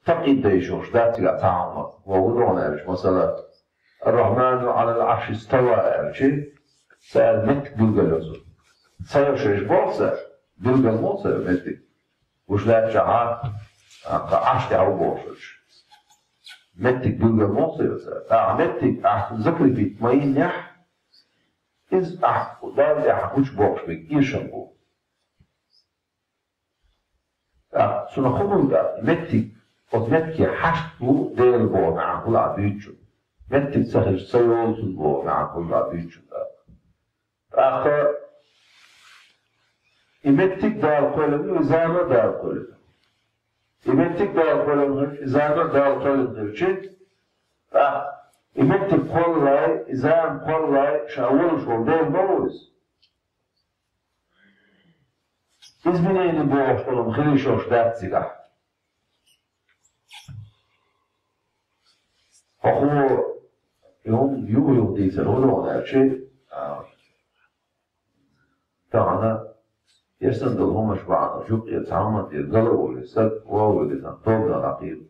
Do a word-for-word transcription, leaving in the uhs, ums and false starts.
такъийд дайшош дац цигахь цхьа хӀума. Вогу догӀун аьлча, масала, «Ар-Рахьману Ӏалал Ӏарши става» аьлча, цара меттиг билгал йо цунна. Ца йо шаьш боху цара, билгал мо ца йо меттиг. Уьш лаьттачохь а, кху Ӏарш тӀехь ву бохуш. Меттиг билгал мо ца йо цара. ТӀаккха меттиг ахь закрепить ма йинехь, иза ахь Далла тӀехь гучубоккхуш берг эшам бу. ТӀаккха цунах хӀун ду аьлча, меттиг, оцу меттиге хьашт бу Дела боху маьӀна хуьлу ахь дуьйцучунна. Меттиг ца хилча, ца йолу цунна боху маьӀна хуьлу ахь дуьйцучунна тӀаккха. ТӀаккха и меттиг Дала кхоьллина ю, и зама а Дала кхоьллина. И меттиг Дала кхоьллина хилча, и зама а Дала кхоьллина хилча, тӀаккха и меттиг кхоллале, и зама кхоллале, ша волуш волу Дела ма ву иза. Изменение бохуш долу хила йиш йолуш дац цигахь. ХӀокхо и хӀума юха-юха дийцар хӀун ду аьлча, а, тахана эсан долу хӀуманаш бахьана, жуьгтӀе цхьа хӀуманна тӀера гала а волий, стаг вогӀий сан тоба дан дӀакхийла.